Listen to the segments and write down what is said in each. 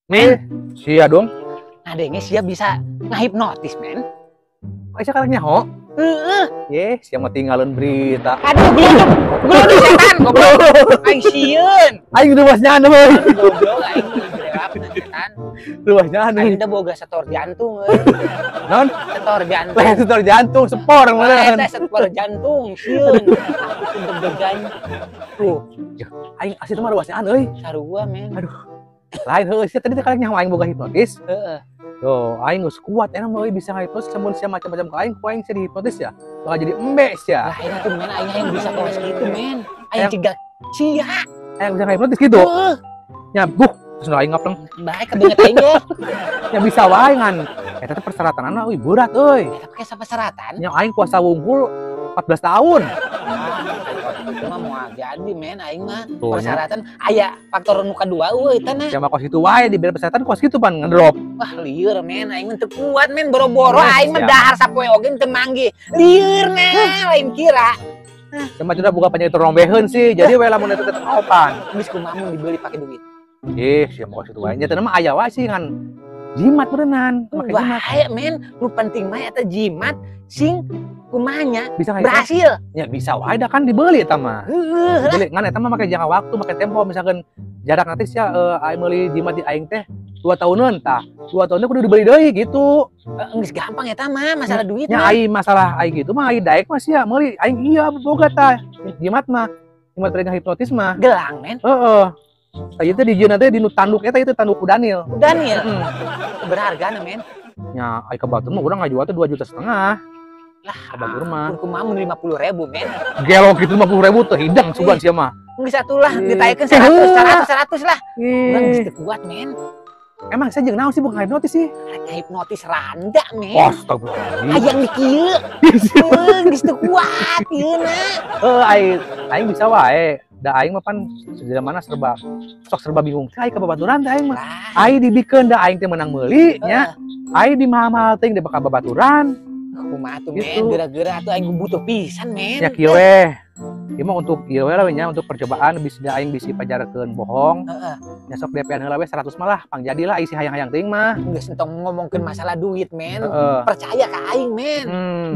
Men, Sia dong. Ngadenge sia bisa ngahipnotis, men. Aisyah sekarang nyaho. Heeh. Ye, sia mah tinggalin berita. Aduh, geluduk. Geluduk setan, goblok. Aing sieun. Aing ruasnya anu euy. Goblok aing direwap setan. Ruasnya anu. Aing teh boga setor jantung euy. Non? Setor jantung. Lain setor jantung, sepor Wah, meureun. eta setor jantung sieun. Aku tuh deg-degan. Tuh, Aing asli mah ruasnya anu euy. Sarua, men. Aduh. Lain heueuh sia tadi teh karek nyaho aing boga hipnotis. Heeh. Tuh, aing geus kuat enak mah euy bisa ngahipnotis lamun sia macam-macam ka aing, ku aing sia dihipnotis ya. Bakal jadi embe sia. Lah aing tuh, men, aing yang bisa kelas gitu, men. Aing Yang- cegah sia. Aing bisa ngahipnotis gitu. Heeh. Nya, guh, terus aing ngapleng. Bae kebeungeut aing ge. Nya bisa wae ngan. Eta teh persyaratanana euy berat euy. Eta pake sapersyaratan. Nya aing puasa wungkul 14 tahun. Ah, itu mah moal jadi, men, aing mah. Tuh, nya. Persyaratan aya faktor nu kadua euy eta nah. Ya mah kos kitu wae dibere persyaratan kos kitu pan ngedrop. Wah, lieur, men, aing mah teu kuat, men, boro-boro Wah, aing mah siap. Dahar sapoe oge teu manggih. Lieur nah, lain kira. Cuma sudah buka penyakit rombeheun sih. Jadi we lamun eta teh opan. Geus kumaha mun dibeli pakai duit? Ih, sia mah kos kitu wae. Nya teh mah aya wae sih ngan jimat berenang, make jimat. Bahaya, men, nu penting mah eta jimat sing kumahanya Bisa ngahipnotis? Berhasil. Ya bisa wae da kan dibeli eta mah. Heeh lah. Dibeli ngan eta mah make jangka waktu, make tempo misalkan jarak nanti sia aing meuli jimat di aing teh 2 tahunan tah. 2 tahunnya kudu dibeli deui gitu. Geus gampang eta mah masalah duit Nya mah. Aing masalah aing gitu mah aing daek mah sia meuli aing iya boga tah jimat mah. Jimat mereka hipnotis mah. Gelang, men. Heeh. Tah teh dijieun teh di nu tanduk eta itu tanduk ku Daniel. Daniel Heeh. berharga na, men. Nya ai ka batur mah urang ngajual teh 2,5 juta. Lah, Ka batur mah. ampun, kumaha mun 50.000, men? Gelo gitu 50.000 teh hidang sugan sia mah. Geus atuh lah Ih. ditaekeun 100 100 100 lah. Urang geus Ih. teu kuat, men. Emang saya jeung naon sih bukan hipnotis sih? Rek hipnotis randa, men. Astagfirullahaladzim. Hayang di kieu. Heuh, geus teu kuat ieu na. Heuh, aing aing bisa wae. Da aing mah pan mana serba sok serba bingung. Aing ka babaturan teh aing mah. Lah, Aing dibikeun da aing teh menang meuli nya. Aing di mahal-mahal teuing di ka babaturan. Kumaha tuh, men, Gitu. geura-geura tuh aing butuh pisan, men. Ya kieu we. Ieu mah untuk ieu we lah nya untuk percobaan bisa aing bisi pajarkeun bohong. Heeh. Nya sok DP-an heula we 100 mah lah, pangjadilah isi hayang-hayang teuing mah. Geus entong ngomongkeun masalah duit, men. Heeh. Percaya ka aing, men.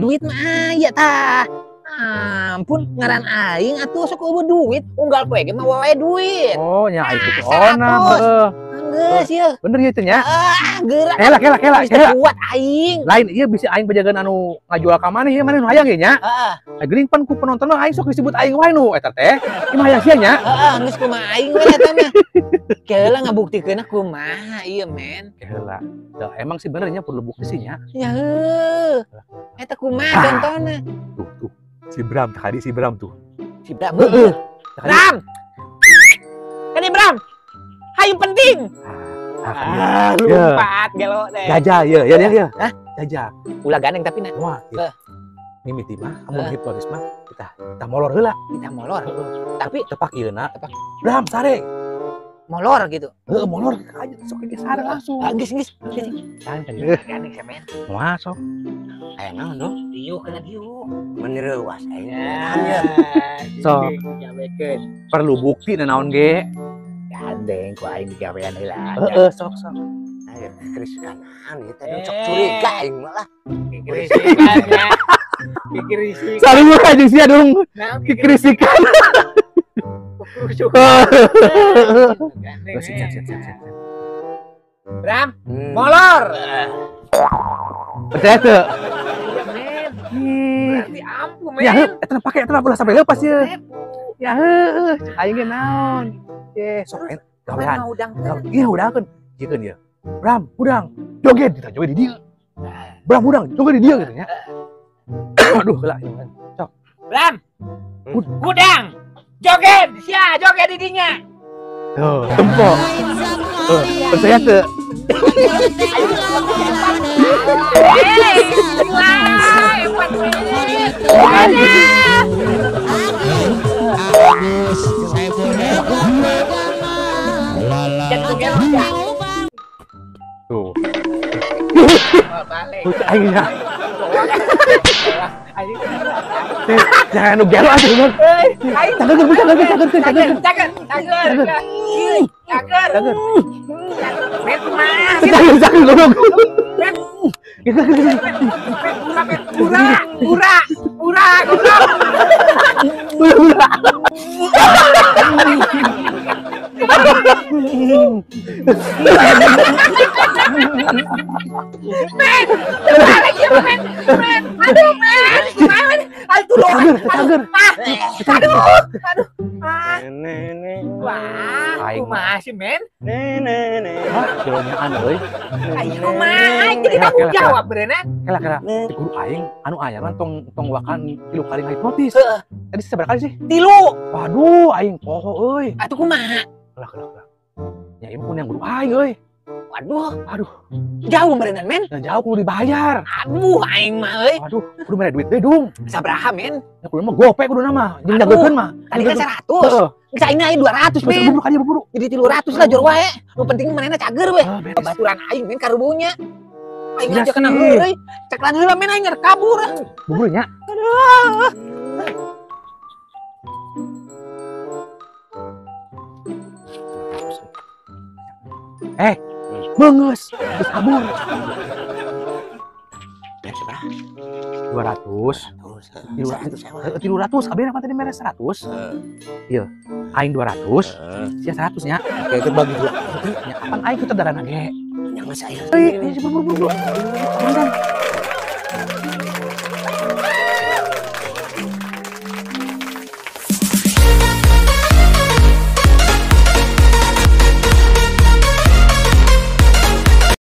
Duit mah aya tah. Ampun, ngaran aing atuh sok eueuh duit, unggal poe ge mah wae duit. Oh, nya aing kitu Ah, ona, 100. heeh. Geus ieu. Bener ieu teh nya. Ah, geura. Kela kela kela Geus teu kela. kuat aing. Lain ieu bisa aing pajagan anu ngajual ka maneh ieu maneh nu hayang ieu nya. Heeh, Nah, geuning pan ku penonton mah aing sok disebut aing wae nu eta teh. Ieu mah hayang sia nya. Heeh, geus kumaha aing we eta mah. Keula ngabuktikeunna kumaha ieu, men. Heula. Da emang sih bener nya perlu bukti sih nya. Ya heuh. Eta kumaha Ah. contona? Tuh tuh. Si Bram tadi si Bram tuh. Si Bram. Heeh. Tadi. Bram. Kan Bram. Hayu penting. Ah, Ah, Ya. lompat gelo teh. Gajah ya ya ya ya. Hah? Gajah. Ulah gandeng tapi na. Wah, Eh. mimiti mah amun Eh. hipnotis mah kita kita molor heula. Kita molor. Tapi Tepak ieu na. Tepak. Bram sare. Molor gitu. Heeh, molor aja sok ge sare langsung. Ah, geus geus. Geus. Kan kan. Gandeng sia, men. Wah, sok. Aya naon dong? Diuk kena diuk. Meuni reuas aing. Ya. Sok. Nyamekeun. Perlu bukti na naon ge. Gandeng ku aing digawean heula. Heeh, sok sok. Ayo krisikan ieu teh sok curiga aing mah lah. Kikrisikan ya. Kikrisikan. Sarua aja sia dong. Nah, Kikrisikan. Kerusukan. Siap, siap, siap, siap, siap. Bram, molor. Percaya tuh. Iya, men. Ih. Berarti ampuh, men. Ya, heuh, eta pake eta ulah sampai leupas ye. Ya heueuh, aing ge naon. Ye, sok aing gawean. Mau udang. Iya, udangkeun. Jieun ye. Bram, udang. Joget, kita joget di dieu. Bram, udang, joget di dieu gitu nya. Aduh, heula ieu mah. Sok. Bram. Udang. Joget, sia, joget di dinya. Tuh, tempo. Tuh, percaya tuh. Hei, wah, hebat, men. Jangan gelo, ya. Tuh. Oh, balik. Tuh, aing nya. Aing. Jangan nu gelo atuh, Bang. Aing. Cageun, cageun, cageun, cageun. Cageun, cageun, cageun. Cager. Cager. Men kumaha? Cager, cager goblok. Men. Pura, pura, pura, goblok. Pura. Men, men, men, aduh men, men, aduh cager, cager, aduh, aduh, wah, kumaha sih men? Hah, euy. Aing kumaha, jadi tanggung jawab beureunan. Kela kela, guru aing anu aya mah tong tong wakan 3 kali ngahipnotis. Tadi seberapa kali sih? 3. Waduh, aing poho euy. Atuh kumaha? Kela kela kela. Ya ieu mah yang guru aing euy. Waduh, aduh. Jauh meureunan men? Nah, jauh kudu dibayar. Aduh, aing mah euy. Waduh, kudu mere duit deui dung. Sabaraha men? Ya kudu mah gope kudu nama. Jeung jagokeun mah. Tadi kan 100. Geus aing aya 200 men. Buru kali buru. Jadi 300 lah jor wae. Nu penting manehna cager we. Baturan aing men karubunya. Aing aja kena heureuy. Ceklan heula men aing kabur. Buru nya. Aduh. Menges, terus kabur. Beres berapa? 200. 300, kabeh apa tadi mere 100? Iya. Aing 200, sia 100 nya. Oke, itu bagi dua. Nya kapan aing kitu darana ge? Nya mah saya. Euy, buru buru buru.